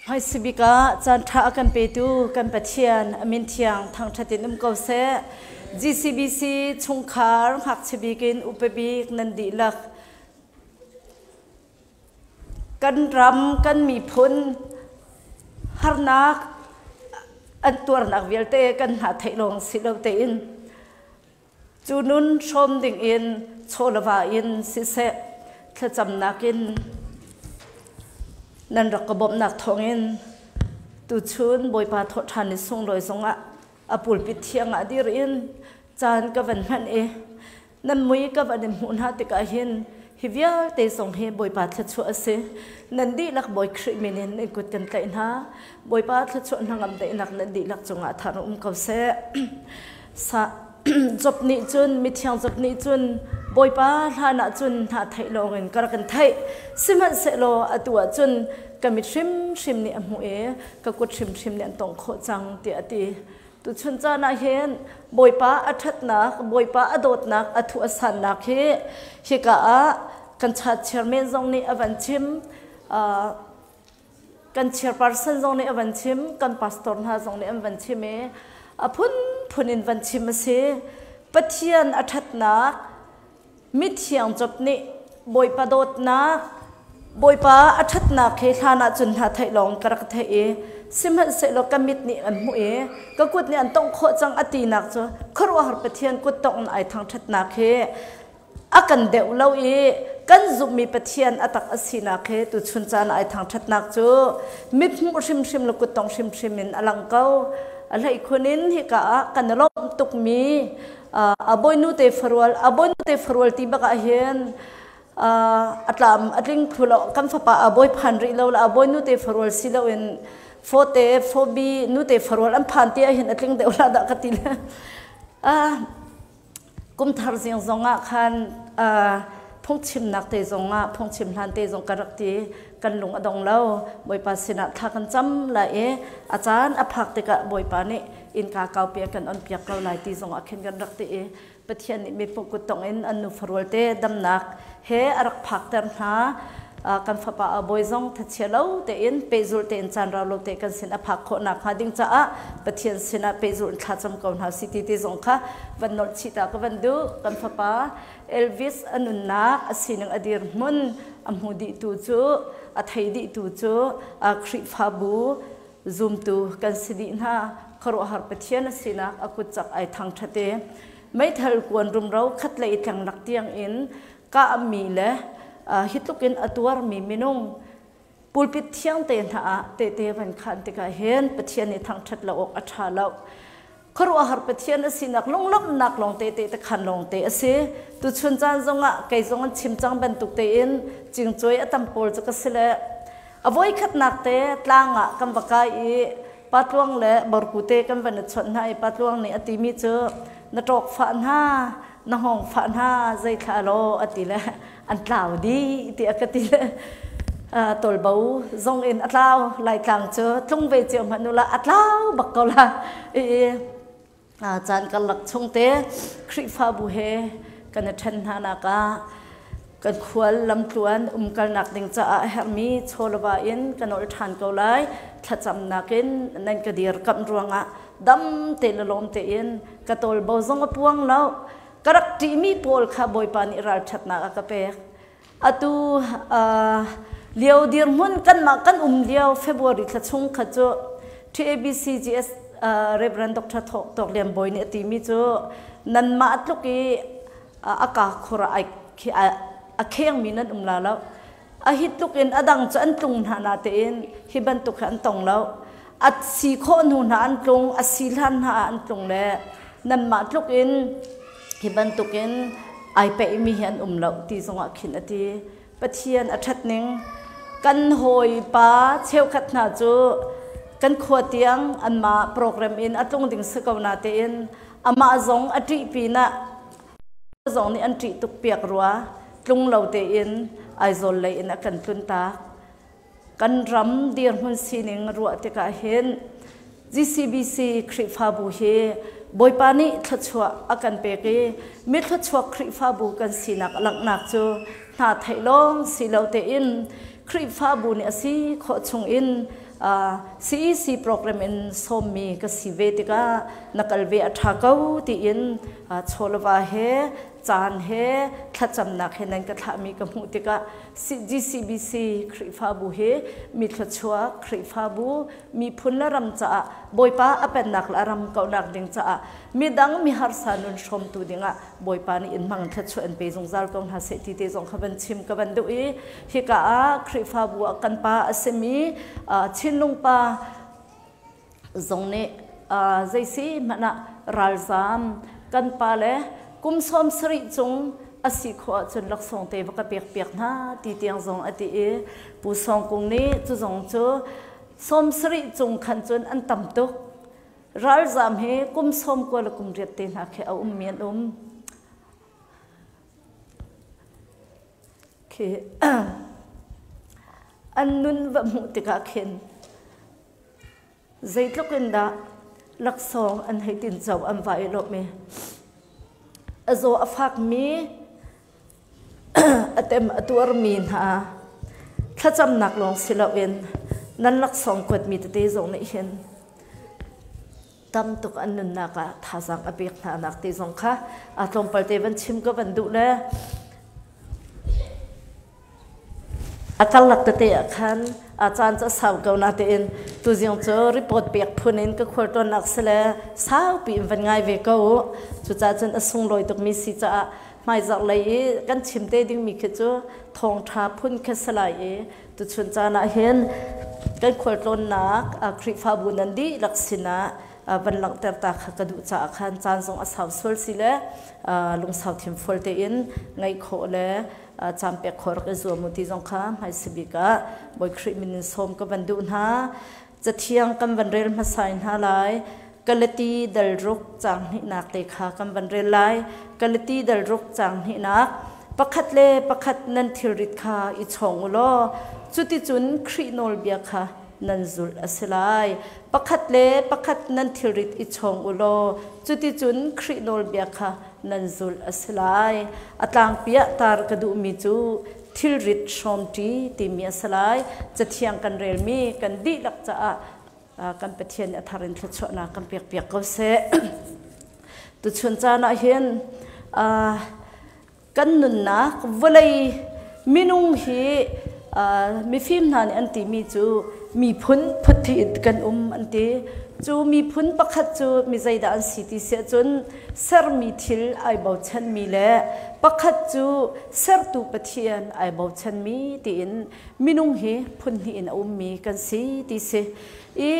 Hmaisabik ah caanṭha a kan petu kan Pathian a min thiang thangṭhat in um ko seh. GCBC chungkhar ngakchia bik in upa bik nan dihlak kan ram kan miphun harnak an tuarnak vialte kan hna theih lawng si lo tein Cu nun hrawm dingin chawlava in siseh thlacamnak in nan rak ka bawmhnak thawngin tuchun Bawipa thawhṭhan ni sunglawi zongah a pulpit thiang ah dir in caan ka van hman i nan mui ka van in hmuh hna tikah hin hi vialte zong hi Bawipa thluachuah a si. Nan dihlak Bawi Khrih min in nan kut kan tlaih hna. Bawipa thluachuah hnangam daihnak nan dihlak cungah thar um ko seh. Sa Job nih cun mithiang Job nih cun Bawipa hlan ah cun hna theih lawngin ka rak in theih. Sihmanhsehlaw atu ah cun ka mit hrimhrim nih a hmuh i ka kut hrimhrim nih an tawngh khawh cang tiah a ti. Tuchun caan ah hin Bawipa a ṭhatnak, Bawipa a dawtnak, a thuh a sannak hi hika ah kan chat chairman zong nih a van chim. Kan chairperson zong nih a van chim, kan pastor hna zong nih an van chim i a phunphun in van chim a si. Pathian a ṭhatnak, mithiang Job nih Bawipa dawtnak, Bawipa a ṭhatnak hi hlan ah cun hna theih lawng ka rak theih i sihmanhsehlaw ka mit nih an hmuh i ka kut nih an tongh khawh cang a tinak cu khuaruahhar Pathian kut tongh in ai thangṭhatnak hi a kan deuh lo i kan zumhmi Pathian a tak a sinak he tuchun caan ai thangṭhatnak cu mithmuh hrimhrim le kuttong hrimhrim in a lang ko. A hleikhun in hika ah kan i lawmh tukmi a bawinu te farual a bawinu te farual ti bak ah hin a tlam a tling thlu lo kan fapa a bawi phan rih lo la a bawinu te farual si lo in fote fobi nu te farual an phan ti ah hin a tling deuh la dah ka ti le Kumthar zing zongah khan phungchimnak te zongah phungchim hlan te zong ka rak ti kan lung a dong lo Bawipa sinah thla kan cam lai i a caan a phak tikah Bawipa nih innka kaupi a kan on piak ko lai ti zongah khin kan rak ti i Pathian nih mipuk kuttong in an nu farual te damnak he a rak phakter hna kan fapa a bawi zong thachia lo tein pehzulh tein caan rau lo te kan sin a phak khawh nakhnga ding caah Pathian sinah pehzulh in thlacam ko hna si ti ti zong kha van nolh chih ta ka van duh kan fapa Elvis a nunnak a sining a dirhmun a hmu dihtu cu a thei dihtu cu Khrihfabu zumtu kan si dih hna khuaruahhar Pathian a sinak a kut cak ai thangṭhat i meithal kuan rumro khat lei tleng lak tiang in kahmi le hi tluk in a tuarmi minung pulpit thiang te hna ah tehte van khan tikah hin Pathian nih thangṭhat lo awk a ṭha lo. Khuaruahhar Pathian a sinak lunglawmhnak lawng te te khan lawng te a si. Tuchun caan zongah kei zong an chim cang bantuk tein cingcuai a tam pawl cu ka si le a voikhatnak te tlang ah kan va kai i patluang le borku te kan van i chawnh hna i patluang nih a timi cu na ṭawk fah hna na hngawng fah hna zei thla law a ti le an tlau dih ti a ka ti le tawlbo zong in a tlau laitlang cu tlung ve cio hmanh ula a tlau bak ko la i caan karlak chung te Khrihfabu he kan i ṭhen hna nak ah kan khual lamtluan umkalnak ding caah a herhmi chawlava in kan ol ṭhan ko lai thlacamnak in nan ka dirkamh ruangah dam te le lawm tein ka tawlbo zong a puang lo ka rak ṭihmi pawl kha Bawipa nih ralṭhatnak a ka pek atu lio dirhmun kanmah kan um lio February thla chung kha cu TABCGS Reverend Dr. Tawk Lian Bawi nih a timi cu nanmah tluk i a ka khur a khengmi nan um la lo a hi tluk in a dang cu an tlung hna na tein hi bantuk hi an tong lo a si khawh hnu hna an tlung a si hlan hna ah an tlung le nanmah tluk in hi bantuk in ai peihmi hi an um lo ti zongah khin a ti Pathian a ṭhat ning kan hawipa cheukhat hna cu kan khua tiang anmah program in a tlung ding si ko na tein amah zong a ṭih pinah zong nih an ṭih tuk piak rua tlung lo tein Aizawl lei in a kan tlun tak kan ram dirhmun sining ruah tikah hin GCBC Khrihfabu hi Bawipa nih thluachuah a kan pek i mi thluachuak Khrihfabu kan sinak a langhnak cu hna theih lawng si lo tein Khrihfabu nih a si khawh chung in CEC program in sawmmi ka si ve tikah na kal ve a ṭha ko tiin chawleva he caan he thlacamnak he nan ka thlahmi ka hmuh tikah GCBC Khrihfabu hi mi thluachuak Khrihfabu miphun le ram caah Bawipa a pennak le a ram kauhnak ding caah midang mi harsa nun hrawmtu dingah Bawipa nih in hmang thluachuah in pe zungzal ko hna seh ti te zong kha van chim ka van duh i hika ah Khrihfabu ah kan pa a simi Chinlung pa zong nih zeisi hmanh ah ralzaam kan pa le kum 70 cung a si khawh ahcun laksawng te va ka pek piak hna ti tiang zong a ti i Pu Sawng Kung nih cu zong cu 70 cung khan cun an tam tuk ralzaam hi kum 90 le kum riat te hna khi a ummi an um khi an nun va hmuh tikah khin Zeitluk in dah laksawng an hei tinco an va i lawmh i a zaw a fakmi a tem a tuarmi hna thlacamnak lawng si loin nan laksawng kuatmi tete zong nih hin tam tuk an nunnak ah thazaang a pek hna nak te zong kha a tlawmpal te van chim ka van duh le A karlak tete ah khan a caan cu a sau ko natein tuzing cu report pek phun in ka khualtlawnnak si le saupi in van ngai ve ko u. Cucaah cun a sunglawi tukmi si caah hmaizarh lei i kan chim te dingmi khi cu thawngṭha phun khi si lai i tuchun caan ah hin kan khualtlawnnak Khrihfabu nan dihlak sinah van langhter ta kha ka duh caah khan caan zong a sau sual si le lungsau thinfual tein ngaih khawh le caan pek khawh rak i zuam u ti zong kha hmaisa bik ah Bawi Khrih min in sawm ka van duh hna. Cathiang kan van rel hmasa hna lai. Galati dal ruk caang hnihnak te kha kan van rel lai. Galati dal ruk caang hnihnak pakhat le pakhat nan thilrit kha i chawng u law cuticun Khrih nawlbia kha nan zulh a si lai. Pakhat le pakhat nan thilrit i chawng u law cuticun Khrih nawlbia kha nan zulh a si lai. A tlangpi ah tar ka duhmi cu thilrit hrawmṭi timi a si lai. Cathiang kan relmi kan dihlak caah kan Pathian nih a thar in thluachuahnak kan pekpiak ko seh. Tuchun caan ah hin kan nunnak vawlei minung hi mifim hna nih an timi cu miphun phuthi in kan um an ti. Cu miphun pakhat cu mi zeidah an si ti siah cun sermi thil ai bochanmi le pakhat cu sertu Pathian ai bochanmi tiin minung hi phun hnih in a ummi kan si ti si. I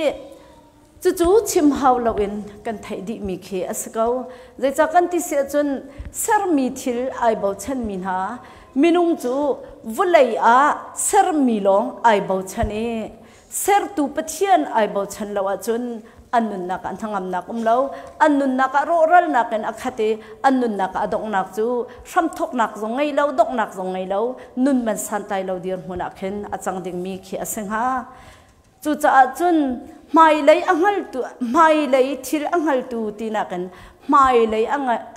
Cucu chim hau loin kan theih dihmi khi a si ko. Zeicah kan ti si ahcun sermi thil ai bochanmi hna minung cu vawlei ah sermi lawng ai bochan i sertu Pathian ai bochan lo ahcun an nunnak ah hnangamnak um lo an nunnak ah rawhralnak in a khat i an nunnak ah a donghnak cu hramthawknak zong ngei lo donghnak zong ngei lo nun man santlai lo dirhmun ah khin a cang dingmi khi a si hnga. Cucaah cun hmailei a hngaltu hmailei thil a hngaltu tinak in hmailei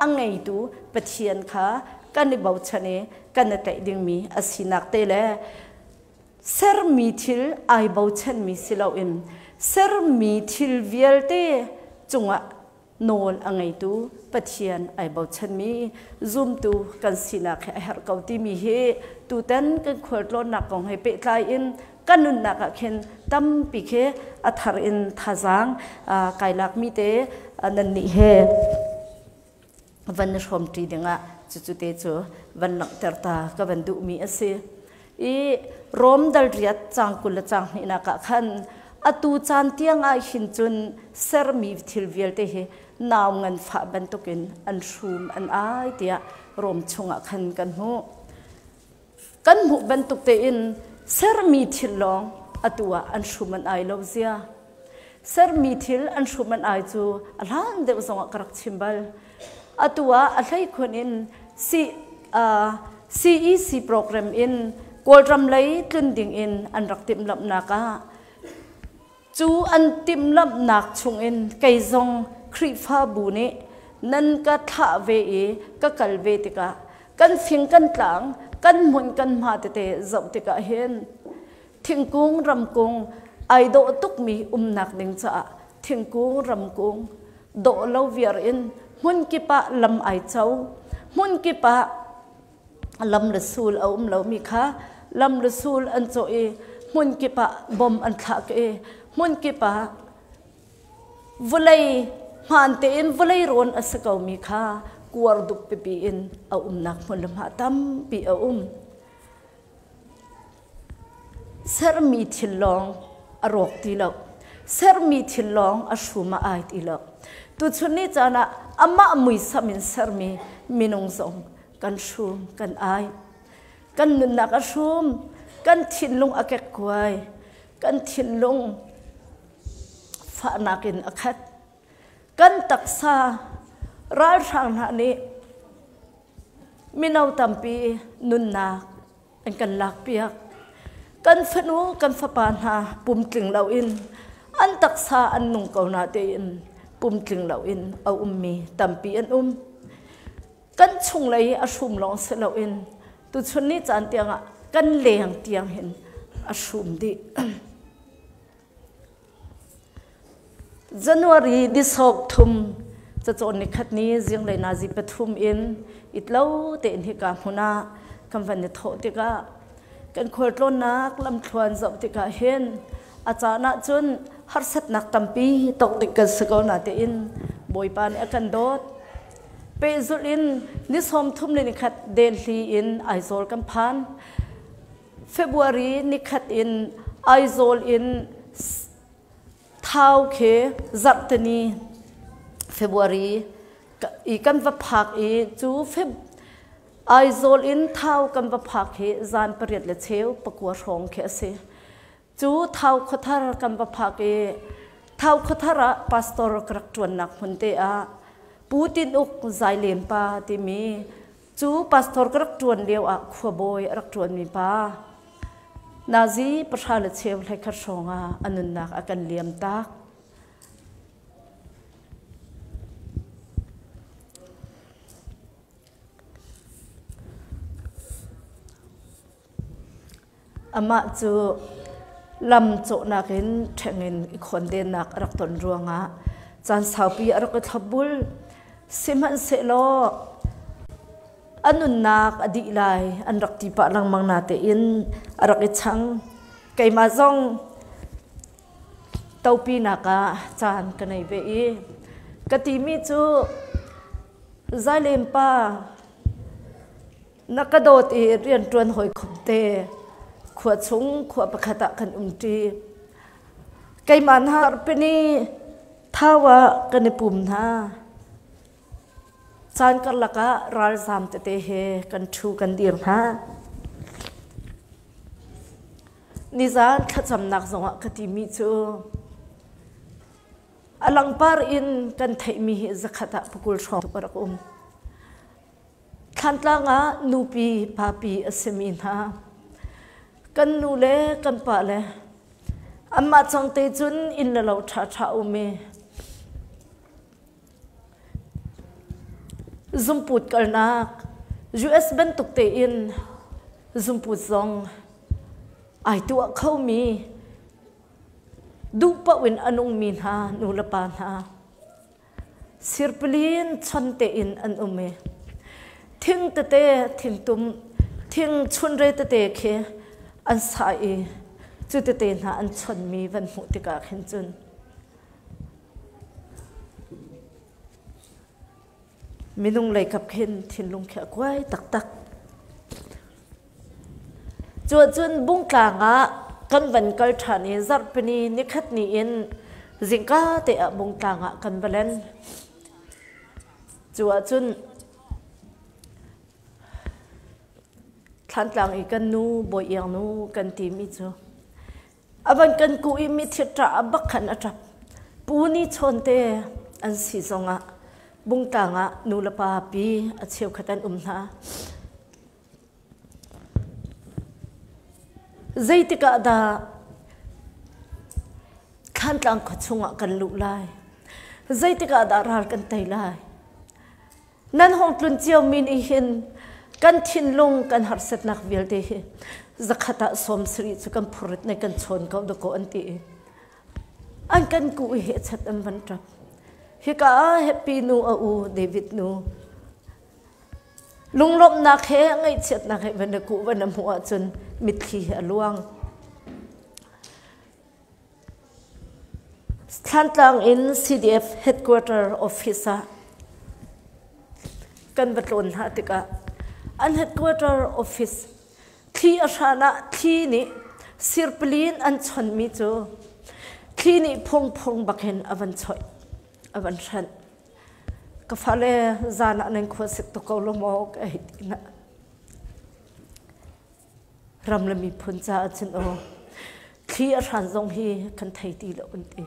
a ngeitu Pathian kha kan i bochan i kan i tlaih dingmi a sinak te le sermi thil ai bochanmi si loin sermi thil vialte cungah nawl a ngeitu Pathian ai bochanmi zumtu kan sinak hi a herh ko timi hi tutan kan khualtlawnnak kong he pehtlai in kan nunnak ah khin tampi khi a thar in thazaang kai lakmi te nan nih he van i hrawmṭi dingah cucu te cu van langhter ta ka van duhmi a si. I Rom dal riat caang 20 le caang hnihnak ah khan atu caan tiang ah hin cun sermi thil vialte hi nau nganfah bantukin an hrum an ai tiah Rom chungah khan kan hmuh. Kan hmuh bantuk tein sermi thil lawng atu ah an hrum an ai lo zia. Sermi thil an hrum an ai cu a hlan deuh zongah ka rak chim bal. Atu ah a hleikhun in C, uh, CEC program in Kawlram lei tlun ding in an rak timhlamhnak ah Cu an timhlamhnak chungin kei zong Khrihfabu nih nan ka thlah ve i ka kal ve tikah kan fing kan tlang kan hmun kan hma tete zoh tikah hin thingkung ramkung Ai dawh tukmi umnak ding caah thingkung ramkung dawh lo viar in hmun kip ah lam ai co. Hmun kip ah lam le sul a um lomi kha lam le sul an cawh i hmun kip ah bom an thlak i hmun kip ah vawlei hmaan tein vawlei rawn a si komi kha kuar dup pipi in a umnak hmun le hma tampi a um. Sermi thil lawng a rawk ti lo. Sermi thil lawng a hrum a ai ti lo. Tuchun ni caan ah amah muisam in sermi minung zong kan hrum kan ai. Kan nunnak a hrum, kan thinlung a kekkuai, kan thinlung fahnak in a khat. Kan taksa ralhrang hna nih mino tampi nunnak an kan lakpiak. Kan fanu kan fapa hna pumtling loin an taksa an nung ko na tein pumtling loin a ummi tampi an um. Kan chunglei a hrum lawng si loin tuchun ni caan tiangah kan leng tiang hin a hrum dih. January ni sawk thum cacawn nikhat ni zinglei nazi pathum in itlo tein hika hmun ah kan van i thawh tikah kan khualtlawnnak lamthluan zoh tikah hin a caan ah cun harsatnak tampi tok ding kan si ko na tein Bawipa nih a kan dawt. Pehzulh in ni 31 le nikhat Delhi in Aizawl kan phan. February nikhat in Aizawl in Thau khi zarhteni February i kan va phak i cu Feb Aizawl in Thau kan va phak hi zan 8:15 hrawng khi a si. Cu Thau khuathar kan va phak i Thau khuathar ah pastor ka rak ṭuannak hmun te ah Pu Tin Uk Zailen pa timi Cu pastor ka rak ṭuan lio ah khuabawi a rak ṭuanmi pa nazi 10 1/4 hrawng ah a nunnak a kan liam tak. Amah cu lam cawhnak in ṭheng in i khawndennak a rak ton ruangah caan saupi a rak i thlopbul. Sihmanhsehlaw a nunnak a dih lai an rak ti pah lengmang natein a rak i chang. Keimah zong topinak ah caan ka nei ve i ka timi cu Zailempa Na ka dawt i rianṭuan hawikom te khua chung khua pakhat ah kan umṭi. Keimah hna pini thau ah kan i pum hna. Caan karlak ah ralzaam tete he kan ṭhu kan dir hna. Nizaan thlacamnak zongah ka timi cu a langpar in kan theihmi hi zakhat ah pakul hrawng a rak um. Thlantlang ah nupi papi a simi hna kan nu le kan pa le anmah cang te cun inn le lo ṭhaṭha um i zumput kalnak US bantuk tein zumput zong ai tuah khomi duh paoh in a nungmi hna nu le pa hna Sirpalin chon tein an um i thing tete thingtum thing chunre tete khi an sah i cu tete hna an chonmi van hmuh tikah khin cun minung leikap khin thinlung khi a kuai taktak. Cuahcun Bungtlang ah kan van kal ṭhan i zarhpini nikhat ni in zingka te ah Bungtlang ah kan va len. Cu ahcun Thlantlang i kan nu Bawi Iang nu kan timi cu a van kan kuh i mithi ṭah a bak khan a ṭap. Pu Ni Chawn te an si zongah Bungtlang ah nu le pa pi a cheukhat an um hna. Zeitik ah dah Thlantlang khua chungah kan luh lai? Zeitik ah dah ral kan tei lai? Nan hong tlun ciomi nih hin kan thinlung kan harsatnak vialte hi zakhat ah 70 cu kan phurit ne kan chawn ko dakaw an ti i. An kan kuh i hechat an van ṭap. Hika ah Happy nu a u David nu lunglawmhnak he ngaihchiatnak he van na kuh van na hmuh ahcun mitthli he a luang. Thlantlang in CDF headquarter office ah kan va tlawn hna tikah an headquarter office thli a hran ah thli nih sirpalin an chonmi cu thli nih phungphung bakin a van choih a van hranh. Ka fale zan ah nan khua sik tuk ko lo maw ka hei ti na. Ram le miphun caah cun aw thli a hran zong hi kan thei ti lo an ti.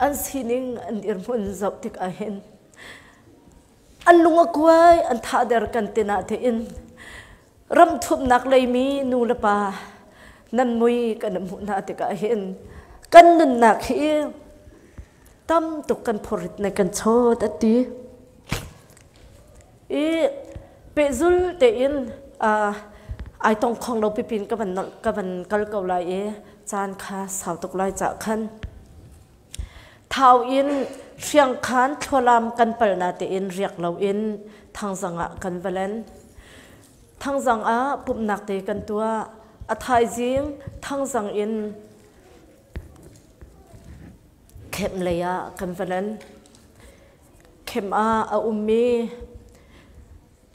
An sining an dirhmun zoh tik ahhin an lung a kuai an thader kan tin ah tein ram thumnak leimi nu le pa nan mui kan hmuh hna tikah hin kan nunnak hi tam tuk kan phorrit ne kan chawt a ti. I pehzul tein ai tong khong lo pipin ka van ka van kal ko lai i caan kha sau tuk lai cah khan thau in hriangkhan thlualam kan pal na tein riak lo in thangzang ah kan va len. Thangzang ah pumhnak te kan tuah. A thaizing thangzang in Khem lei ah kan va lan. Khem ah a ummi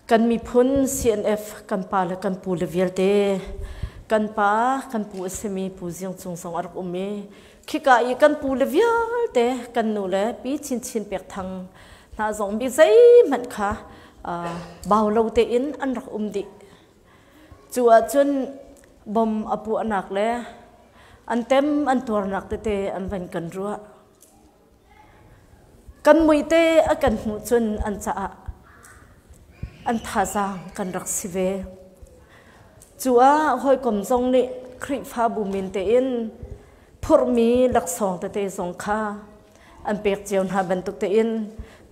kan miphun CNF kan pa le kan pu le vialte kan pa kan pu a simi Pu Ziang Cung zong a rak um i khika i kan pu le vialte kan nu le Pi Chinchin Pek Thang hna zong mi zeihmanh kha bau lo tein an rak um dih. Cu ahcun bom a puahnak le an tem an tuarnak tete an van kan ruah. Kan muite a kan hmuh cun an caah an thazaang kan rak si ve. Cu ah hawikom zong nih Khrihfabu min tein phurhmi laksawng tete zong kha an pek cio hna bantuk tein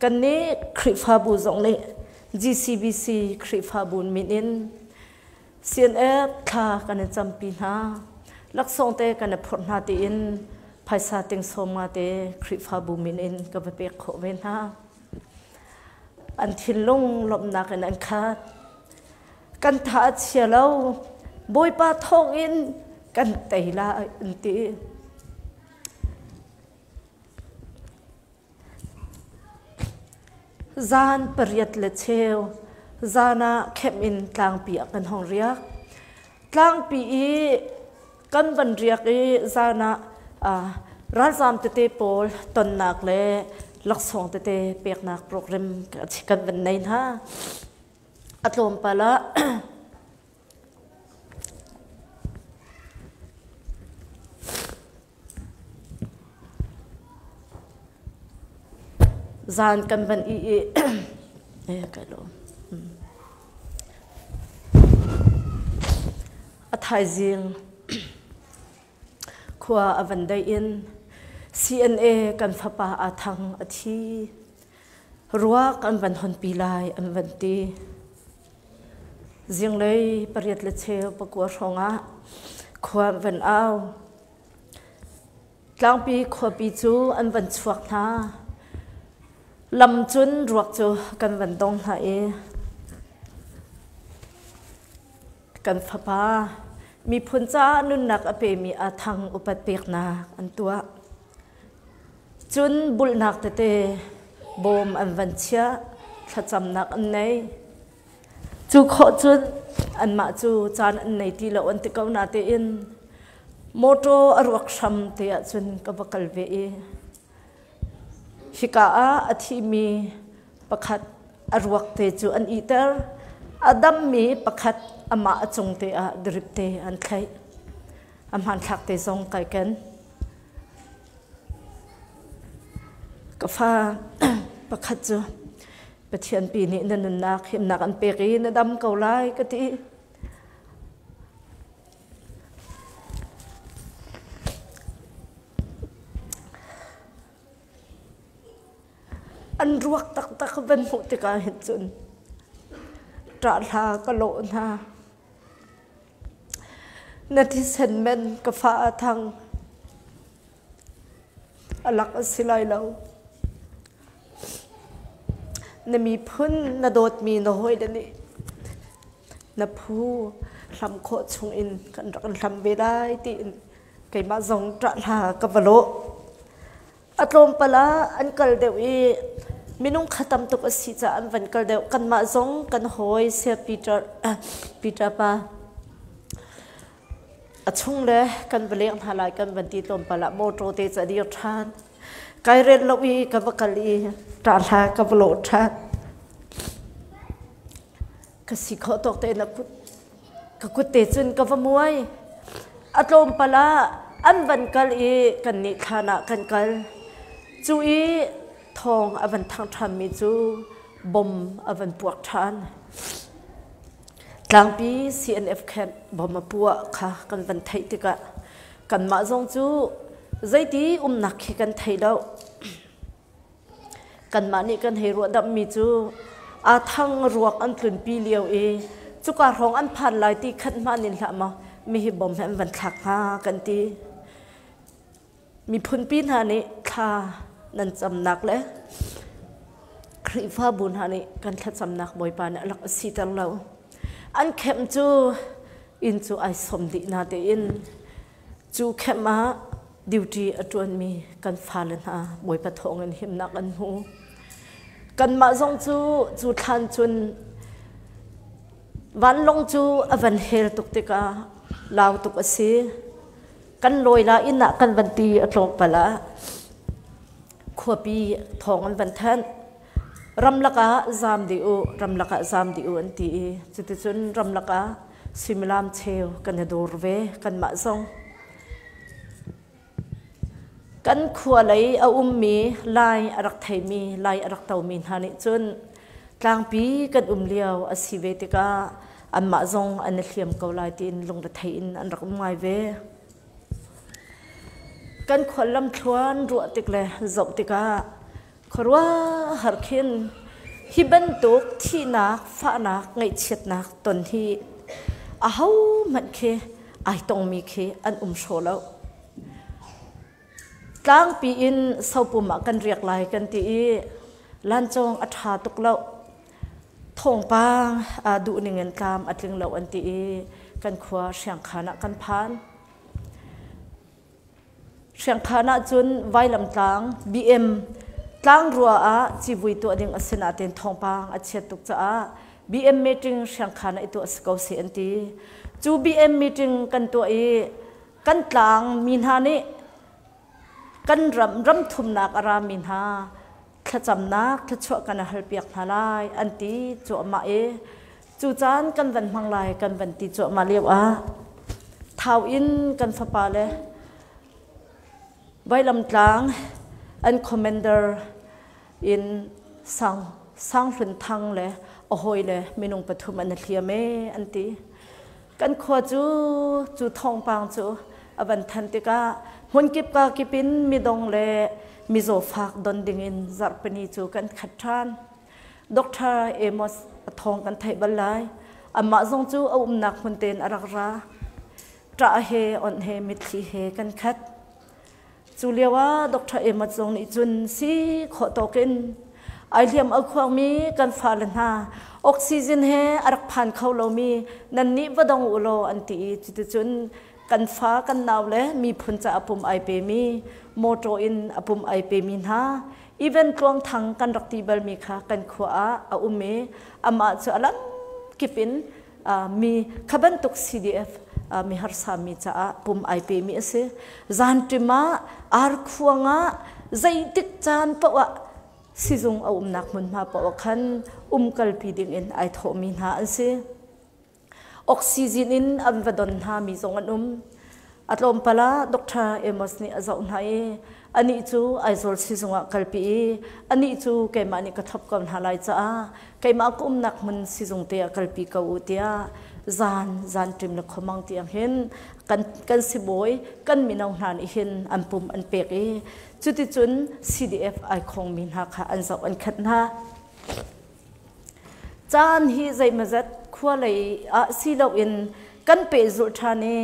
kannih Khrihfabu zong nih GCBC Khrihfabu min in CNF thla kan in campi hna. Laksawng te kan i phurh hna tiin phaisa ting sawm nga te Khrihfabu min in ka va pek khawh ve hna. An thinlung lawmhnak in an khat. Kan tha a chia lo. Bawipa thawng in kan tei lai an ti. Zan pariat le cheu zan ah khem in tlangpi ah kan hong riak. Tlangpi i kan van riak i zan ah ralzaam tete pawl tonnak le laksawng tete peknak program kan van nei hna. A tlawmpal ah Zan kan van i i eh kai lawm. A thaizing khua a van dei in CNA kan fapa aa thang a thi. Ruak an van honpi lai an van ti. Zinglei pariat le cheu pakua hrawng ah khua an van au. Tlangpi khuapi cu an van chuak hna. Lam cun ruak cu kan van dong hna i kan fapa miphun caah nunnak a pemi a thang upat peknak an tuah. Cun bulhnak tete bawm an van chiah, thlacamnak an nei. Cu khawh cun anmah cu caan an nei ti lo an ti ko natein mawṭaw a ruak hram te ahcun ka va kal ve i hika ah a thimi pakhat a ruak te cu an ihter. A dammi pakhat amah a cung te ah drip te an thlaih. A hmanthlak te zong kai ken. Ka fa pakhat cu Pathian pi nih na nunnak himnak an pek i na dam ko lai ka ti. An ruak taktak van hmuh tikah hin cun ṭah hla ka lawh hna. Na thisen men ka fa a thang. A lak a si lai lo. Na miphun na dawtmi na hawile nih na phu hlam khawh chungin kan rak in hlam ve lai tiin keimah zong ṭah hla ka va lawh. A tlawmpal ah an kal deuh i minung kha tam tuk a si caah an van kal deuh. Kanmah zong kan hawi Saya Peter, Peter pa a chung le kan va leng hna lai kan van ti tlawmpal ah motor te cu a dir ṭhan. Kai rel lo i ka va kal i ṭah hla ka va lawh ṭhan. Ka si khawh tawk tein a kut ka kut te cun ka va muai. A tlawmpal ah an van kal i kannih thlan ah kan kal. Cu i thawng a van thang ṭhanmi cu bom a van puak ṭhan. Tlangpi CNF camp bom a puah kha kan van theih tikah kanmah zong cu zeiti umnak khi kan thei lo. Kanmah nih kan hei ruahdamhmi cu aa thang ruak an tlunpi lio i cuka hrawng an phan lai ti khat hmanh in hlah maw mi hi bom he an van thlak hnga kan ti. Miphunpi hna nih thla nan camnak le Khrihfabu hna nih kan thlacamnak Bawipa nih a rak siter lo. An khem cu inn cu ai som dih na tein Cu khem ah duty a ṭuanmi kan fale hna Bawipa thawngin himnak an hmu. Kanmah zong cu cu thlan cun vanlawng cu a van hel tuk tikah lau tuk a si. Kan lawi la inn ah kan van ti a tlawmpal ah khuapi thawng an van thanh. Ramlak ah zaam dih u, ramlak ah zaam dih u an ti i cuticun ramlak ah suimilam cheu kan i dawr ve kanmah zong. Kan khua lei a ummi Lai a rak theimi, Lai a rak tomi hna nih cun tlangpi kan um lio a si ve tikah anmah zong an i hliam ko lai tiin lungrethei in an rak um ngai ve. Kan khual lamthluan ruah tik le zoh tikah Khuaruahhar khin hi bantuk thihnak, fahnak, ngaihchiatnak ton hi ahohmanh khi ai tongmi khi an um hraw lo. Tlangpi in sopum ah kan riak lai kan ti i lancawng a ṭha tuk lo. Thawngpang aa duh ning in tlam a tling lo an ti i kan khua Hriangkhan ah kan phan. Hriangkhan ahcun Vailamtlang BM tlangrua ah civui tuah ding a si nain thawngpang a chiat tuk caah BM meeting Hriangkhan ah i tuah si ko seh an ti. Cu BM meeting kan tuah i kan tlang mi hna nih kan ram ramthumnak a rami hna thlacamnak thluachuah kan halpiak hna lai an ti cuahmah i cu caan kan van hmang lai kan van ti cuahmah lio ah Thau in kan fapa le Vailamtlang an commander in Sang Sang Hlun Thang le a hawi le minung pathum an i hliam ee an ti. Kan khua cu cu thawngpang cu a van than tikah hmunkip ka kip in midong le mizaw fak don dingin zarhpini cu kan khat ṭhan. Dr. Amos a thawng kan theih bal lai. Amah zong cu a umnak hmun tein a rak ra. Ṭah he onh he mitthli he kan khat. Cu lio ah Dr. Amos zong nih cun si khawh tawk in ai hliam a khuangmi kan fale hna oxygen he a rak phan kho lomi nan nih va dong u law an ti i cuticun kan fa kan nau le miphun ca a pum ai pemi motor in a pum ai pemi hna even tluang thang kan rak ti balmi kha kan khua ah a um i amah cu a lam kip in mi kha bantuk CDF mi harsa mi caah pum ai pemi a si. Zanṭim ah arkhuang ah zeitik caan paoh ah sizung a umnak hmunhma paoh ah khan umkalpi dingin ai thawhmi hna an si. Oxygen in an va don hna mi zong an um. A tlawmpal ah Dr. Amos nih a zoh hna i anih cu Aizawl sizung ah kalpi i anih cu keimah nih ka thlop ko hna lai caah keimah ka umnak hmun sizung te ah kalpi ko u tiah zan zan ṭim le khuamang tiang hin kan kan sibawi kan mino hna nih hin an pum an pek i cuticun CDF ai khongmi hna kha an zoh an khat hna. Caan hi zeimawzat khua lei ah si loin kan pehzulh ṭhan i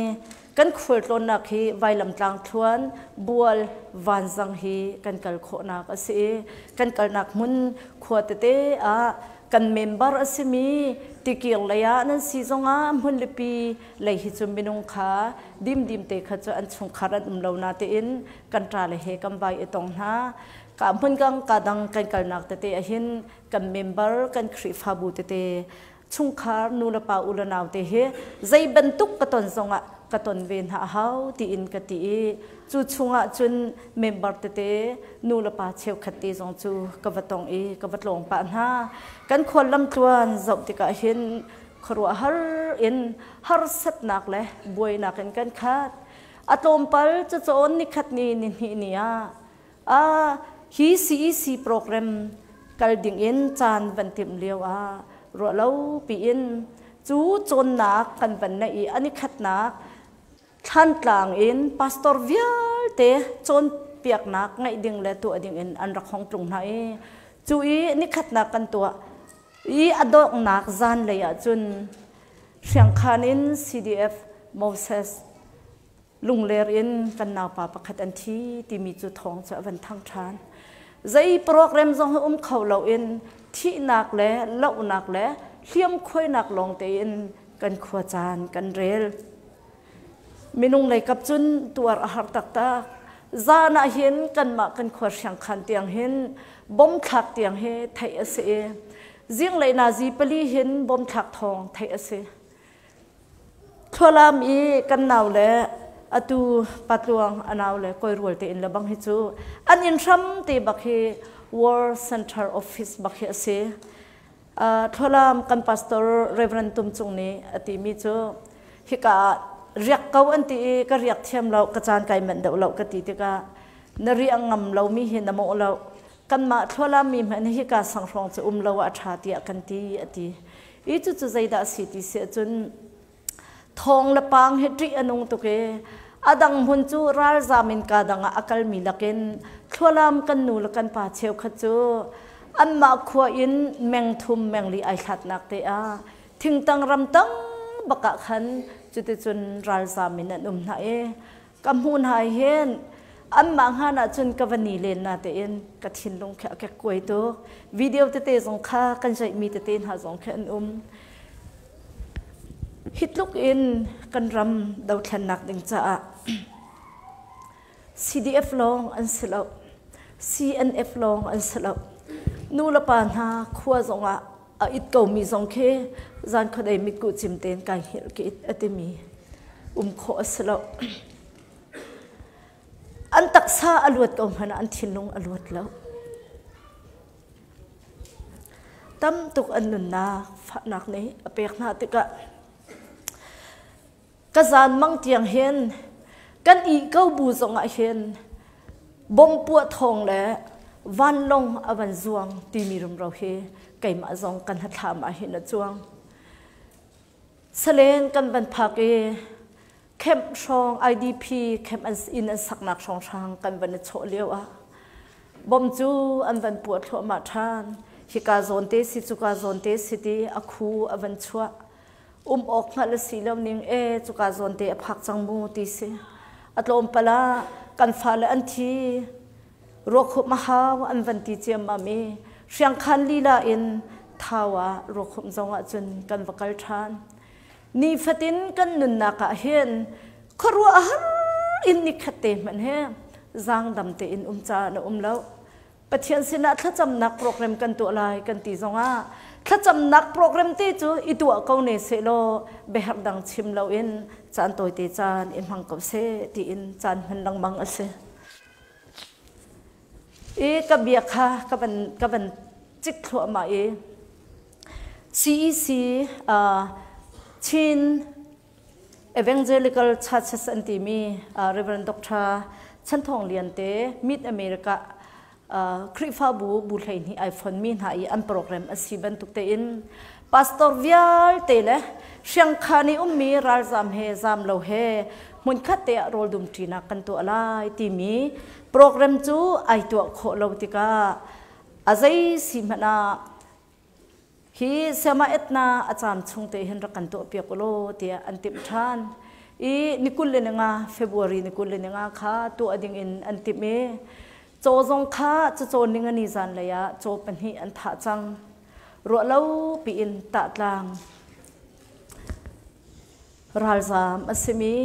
Kan khualtlawnnak hi Vailamtlang thluan, Bual, Vanzang hi kan kal khawhnak a si i kan kalnak hmun khua tete ah kan member a simi tikir lei ah nan si zongah hmunlipi lei hi cu minung kha dimdim te kha cu an chungkhar an um lo na tein kan ṭa le he kan vai i tong hna. Ka hmun kang ka dang kan kalnak tete ahhin kan member kan Khrihfabu tete chungkhar nu le pa u le nau te hi zei bantuk ka ton zongah ka ton ve hna a hau tiin ka ti i cu chungah cun member tete nu le pa cheukhat te zong cu ka va tong i ka va tlawng pah hna. Kan khual lamtluan zoh tikah hin khuaruahhar in harsatnak le buainak in kan khat. A tlawmpal cacawn nikhat ni ni hnih ni ah Ah, hi CEC program kal ding in caan van timh lio ah ruahlo piin cu cawnnak kan van neih i an i khatnak Thlantlang in pastor vialte cawnpiaknak ngeih ding le tuah ding in an rak hong tlung hna i cu i nikhatnak kan tuah i a donghnak zanlei ah cun Hriangkhan in CDF Moses Lungler in kan naupa pakhat an thi timi cu thawng cu a van thang ṭhan. Zei program zong hi um kho loin thihnak le lohnak le hliamkhuainak lawng tein kan khua caan kan rel. Minung lei kap cun tuar a har taktak. Zan ah hin kanmah kan khua hriangkhan tiang hin bom thlak tiang hi theih a si i zinglei nazi pali hin bom thlak thawng theih a si. Thlualam i kan nau le atu patluang a nau le kawirual te in le bang hi cu an inn hram te bak hi World Center Office bak hi a si. Thlualam kan pastor Reverend Tum Cung nih a timi cu hika ah riak ko an ti i ka riak thiam lo ka caan kai manh deuh lo ka ti tikah na riah ngam lomi hi na mawh lo kanmah thlualam mi hmanh hika sang hrawng cu um lo ah a ṭha tiah kan ti a ti. I cucu zeidah a si ti si ahcun thawng le pang hi ṭih a nung tuk i a dang hmun cu ralzam in ka dang ah a kalmi lakin thlualam kan nu le kan pa cheukhat cu anmah khua in meng thum meng li ai hlatnak te ah thingtang ramtang bak ah khan cuticun ralzam in an um hna i ka hmuh hna hin anmah hngan ahcun ka va ni len na tein ka thinlung khi a kekkuai tuk. Video tete zong kha kan zeihmi tete hna zong khi an um. Hi tluk in kan ram dothlennak ding caah CDF lawng an si lo, CNF lawng an si lo. Nu le pa hna khua zongah a it komi zong khi zan khuadei mitkuh cim tein kai hngilh ka it a timi um khawh a si lo. An taksa a luat ko hmanh ah an thinlung a luat lo. Tam tuk an nunnak fahnak nih a pek hna tikah Ka zan mang tiang hin kan ih ko bu zongah hin bom puah thawng le vanlawng a van zuang timi rumro hi keimah zong kan hnathlam ah hin a cuang. Salen kan van phak i camp hrawng IDP camp an inn an saknak hrawnghrang kan van i chawh lio ah bom cu an van puah thluahmah ṭhan. Hika zawn te si cuka zawn te si ti a khu a van chuah. Um awk hngalh a si lo ning e cuka zawn te a phak cang mu ti si. A tlawmpal ah kan fale an thi ruakhumh a hau an van ti ciammam i Hriangkhan lila in Thau ah ruakhumh zong ah cun kan va kal ṭhan. Nifatin kan nunnak ah hin khuaruahhar in nikhat te hmanh he zaangdam tein um caan a um lo. Pathian sinah thlacamnak program kan tuah lai kan ti zongah thlacamnak program te cu i tuah ko ne sehlaw biaherh dang chim loin caan tawite caan i hmang ko seh tiin caan hman lengmang a si. I ka bia kha ka van cik thluahmah i CEC Chin Evangelical Churches an timi Reverend Dr. Chan Thawng Lian te Mid America Khrihfabu bu 12 ai fonmi hna i an program a si bantuk tein pastor vialte le Hriangkhan i ummi ralzam he zam lo he hmunkhat te ah rawl dumṭinak kan tuah lai timi program cu ai tuah khawh lo tikah a zei si hmanh ah Hi Siama Etna a caan chung te hin rak kan tuahpiak u law tiah an timh ṭhan. I ni 25 February ni 25 kha tuah ding in an timh i caw zong kha cacawn ningani zanlei ah caw pahnih an thah cang. Ruah lo piin tahtlang ralzaam a simi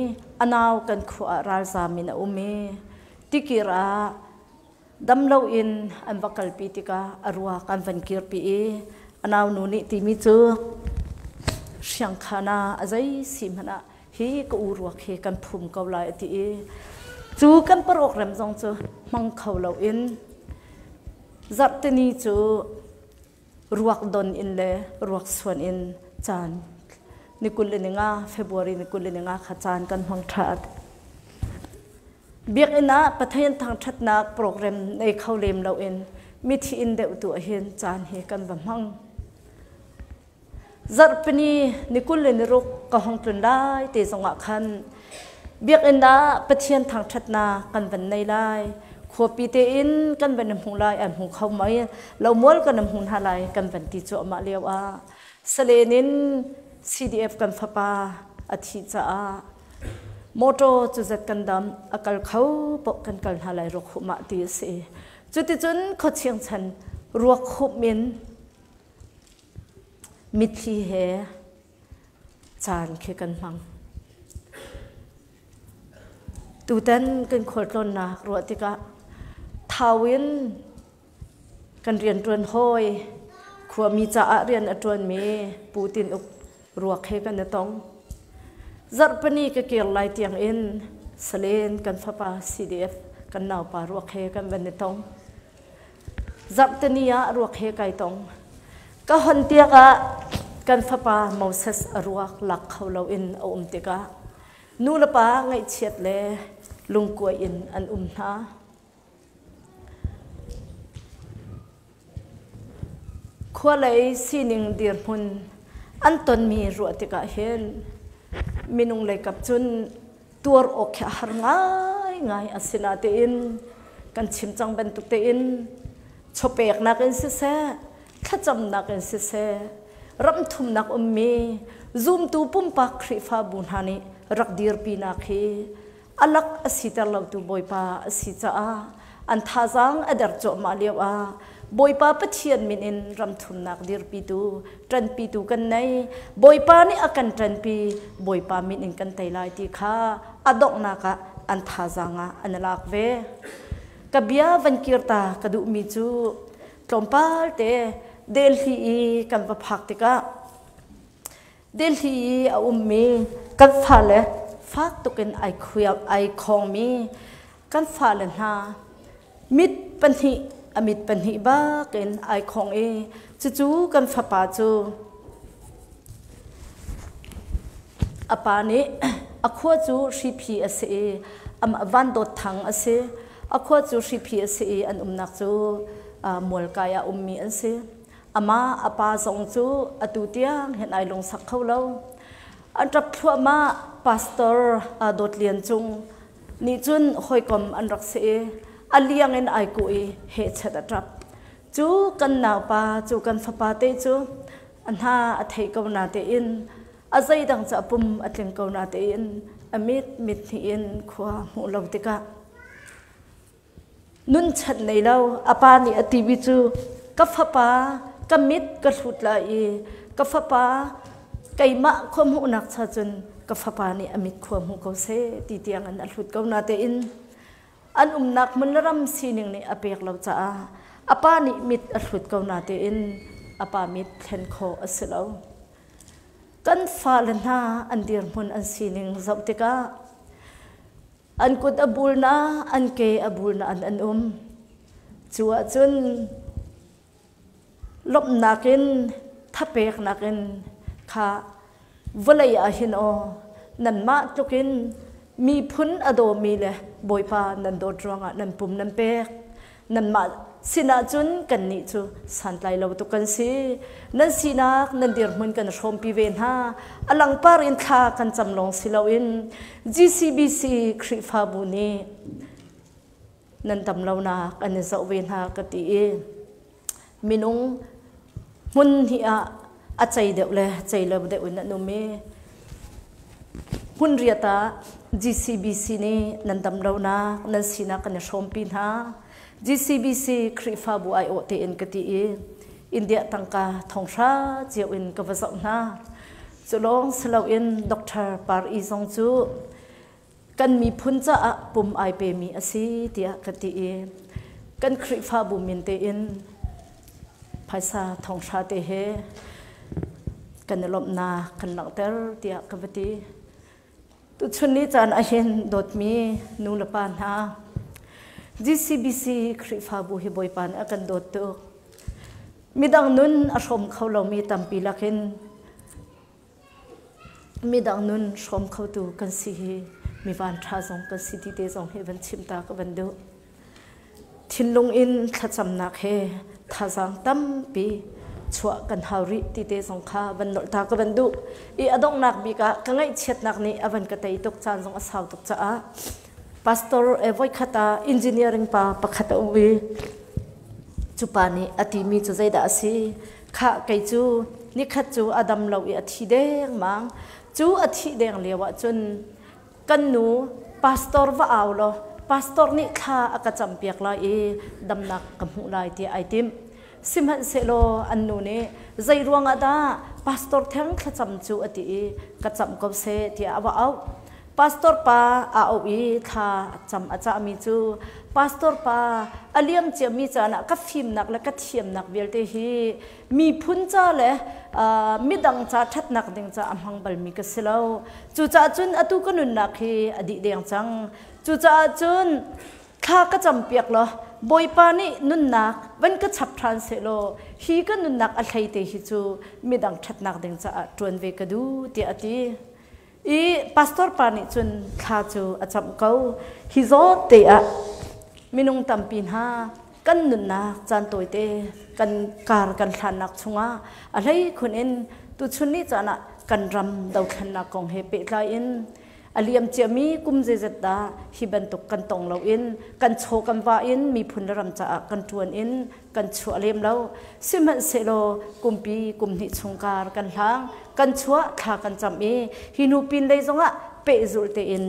a nau kan khua ah ralzaam in a um i tikir ah dam loin an va kalpi tikah a ruak an van kirpi i a naunu nih timi cu hriangkhan ah a zei si hmanh ah hi ka u ruak hi kan phum ko lai a ti i cu kan program zong cu hmang kho loin zarhteni cu ruak don in le ruak suan in caan ni 25 February ni 25 kha caan kan hmang ṭhat. Biakinn ah Pathian thangṭhatnak program nei kho lem loin mithi inn deuh tu ahhin caan hi kan va hmang. Zarhpini ni 26 ka hong tlun lai te zongah khan biakinn ah Pathian thangṭhatnak kan van nei lai. Khuapi tein kan van i hmu lai, an hmu kho mei, lomual kan i hmu hna lai kan van ti cuahmah lio ah Salen in CDF kan fapa a thih caah motor cu zat kan dam a kal kho paoh kan kal hna lai ruak humh ah ti a si. Cuticun khuachiang chan ruak humh in mitthli he caan khi kan hmang. Tutan kan khualtlawnnak ruah tikah Thau in kan rianṭuan hawi khuami caah rian a ṭuanmi Pu Tin Uk ruak he kan i tong. Zarhpini ka kir lai tiang in Salen kan fapa CDF kan naupa ruak he kan van i tong. Zarhteni ah ruak he kai tong. Ka hon tiak ah kan fapa Moses a ruak lak kho loin a um tikah nu le pa ngaihchiat le lungkuai in an um hna. Khualei sining dirhmun an tonmi ruah tikah hin minung leikap cun tuar awk khi a har ngaingai. Asinain kan chim cang bantuk tein chawpeknak in siseh, thlacamnak in siseh, ramthumnak ummi zumtu pumpak Khrihfabu hna nih rak dirpinak hi a lak a siter lotu Bawipa a si caah an thazaang a der cuahmah lio ah Bawipa Pathian min in ramthumnak dirpitu ṭanpitu kan nei. Bawipa nih a kan ṭanpi, Bawipa min in kan tei lai ti kha a donghnak ah an thazaang ah an i lak ve. Ka bia van kirta ka duhmi cu tlawmpal te Delhi i kan va phak tikah Delhi i a ummi kan fale fak tukin ai khuiap ai khawngmi kan fale hna mit pahnih a mit pahnih bak in ai khong i cucu kan fapa cu a pa nih a khua cu hriphi a si i amah Van Dawt Thang a si. A khua cu hriphi a si i an umnak cu Mualkai ah ummi an si. Amah a pa zong cu atu tiang hin ai lungsak kho lo. An ṭap thluahmah. Pastor Dawt Lian Cung nih cun hawikom an rak si i a liang in ai kuh i hehchet a ṭap. Cu kan naupa cu kan fapa te cu a hna a thei ko na tein a zeidang cu a pum a tling ko na tein a mit mit hnih in khua hmuh lo tikah nun chan nei lo. A pa nih a timi cu ka fapa ka mit ka hlut lai i ka fapa keimah khua hmuhnak cha cun ka fapa nih a mit khua hmu ko seh ti tiang in a hlut ko na tein an umnak hmun le ram sining nih a pek lo caah a pa nih mit a hlut ko na tein a pa mit thlen khawh a si lo. Kan fale hna an dirhmun an sining zoh tikah an kut a bul na an ke a bul na an an um. Cu ahcun lawmhnak in thapeknak in kha vawlei ah hin aw nanmah tlukin miphun a dawmi le Bawipa nan dawt ruangah nan pum nan pek nanmah sinah cun kannih cu santlai lo tuk kan si. Nan sinak nan dirhmun kan hrawmpi ve hna. A langpar in thla kan cam lawng si loin GCBC Khrihfabu nih nan dam lonak an i zoh ve hna ka ti i minung hmun hnih ah a cei deuh le cei lo deuh in an um i. Hmun riat ah GCBC nih nan dam lonak nan sinak kan i hrawmpi hna. GCBC Khrihfabu aiawh tein ka ti i India tangka thonghra cio in ka va zoh hna. Cu lawng si loin Dr. Par I zong cu kan miphun caah pum ai pemi a si tiah ka ti i kan Khrihfabu min tein phaisa thonghra te he kan i lawmhnak kan langhter tiah ka va ti. Tuchun ni caan ahhin dawtmi nu le pa hna, GCBC Khrihfabu hi Bawipa nih a kan dawt tuk. Midang nun a hrawm kho lomi tampi lakin midang nun hrawm khotu kan si hi mi van ṭha zong kan si ti te zong hi van chim ta ka van duh. Thinlung in thlacamnak he thazaang tampi chuah kan hau rih ti te zong kha van nolh ta ka van duh. I a donghnak bik ah ka ngaihchiatnak nih a van ka tei tuk caan zong a sau tuk caah pastor voikhat ah engineering pa pakhat a um i cu pa nih a timi cu zeidah a si? Khah kei cu nikhat cu a dam lo i a thi dengmang. Cu a thih deng lio ah cun kan nu pastor va au law pastor nih thla a ka campiak lai i damnak ka hmuh lai tiah ai tim. Sihmanhsehlaw an nu nih zei ruangah dah pastor theng thlacam cu a ti i ka camh ko seh tiah a va auh. Pastor pa a auh i thla cam a cahmi cu pastor pa a liam ciami caan ah ka fimnak le ka thiamnak vialte hi miphun ca le midang ca ṭhatnak ding ca a hmang balmi ka si lo. Cucaah cun atu ka nunnak hi a dih deng cang. Cucaah cun thla ka campiak law Bawipa nih nunnak van ka chap ṭhan sehlaw hi ka nunnak a hlei te hi cu midang ṭhatnak ding caah ṭuan ve ka duh tiah a ti. I pastor pa nih cun thla cu a camh ko. Hi zawt te ah minung tampi hna kan nunnak caan tawite kan kar kan hlannak chungah a hleikhun in tuchun ni caan ah kan ram dothlennak kong he pehtlai in a liam ciami kum zeizat dah hi bantuk kan tong loin kan chaw kan va in miphun le ram caah kan ṭuan in kan chuah lem lo. Sihmanhsehlaw kumpi kum hnih chung kar kan hlang, kan chuah thla kan cam i hi hnu pin lei zongah pehzulh tein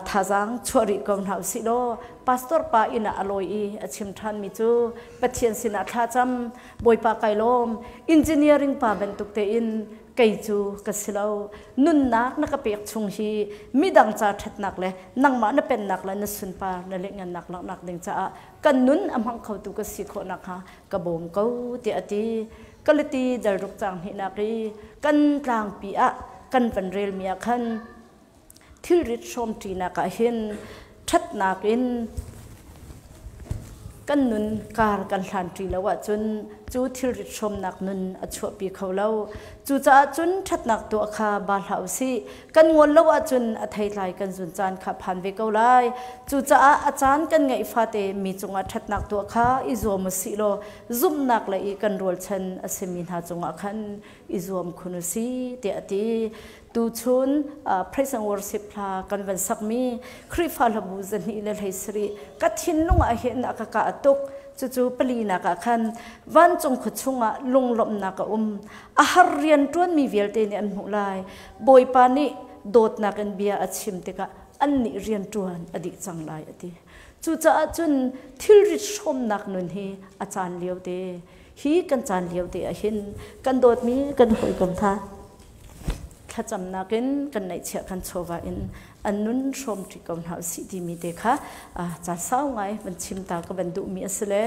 thazaang chuah rih ko hna usih law pastor pa inn ah a lawi i a chim ṭhanmi cu Pathian sinah thla cam, Bawipa kai lawm, engineering pa bantuk tein kei cu ka si lo. Nunnak na ka pek chung hi midang ca ṭhatnak le nangmah na pennak le na sunpar na lianhngannak langhnak ding caah kan nun a hmang khotu ka si khawh nakhnga ka bawm ko tiah a ti. Kalati dalruk caang hnihnak i kan tlangpi ah kan van relmi ah khan thilrit hrawmṭinak ah hin ṭhatnak in kan nun kar kan hlanṭi lo ahcun cu thilrit hrawmnak nun a chuahpi kho lo. Cucaah cun ṭhatnak tuah kha ba hlah u sih. Kan ngol lo ahcun a theitlai kan zun caan kha phan ve ko lai. Cucaah a caan kan ngeih fate mi cungah ṭhatnak tuah kha i zuam u sih law zumhnak le i kan rualchan a simi hna cungah khan i zuam khun u sih tiah a ti. Tuchun praise and worship hla kan van sakmi Khrihfa hlabu 217 ka thinlung ah hin a ka kah tuk. Cucu palinak ah khan vancung khua chungah lunglawmhnak a um. A har rian ṭuanmi vialte nih an hmuh lai. Bawipa nih dawtnak in bia a chim tikah annih rian ṭuan a dih cang lai a ti. Cucaah cun thilrit hrawmnak nun hi a caan lio te hi kan caan lio te ah hin kan dawtmi kan hawikom hna thlacamnak in kan neihchiah kan chawva in an nun hrawmṭi ko hna usih timi te kha caan sau ngai van chim ta ka van duhmi a si le.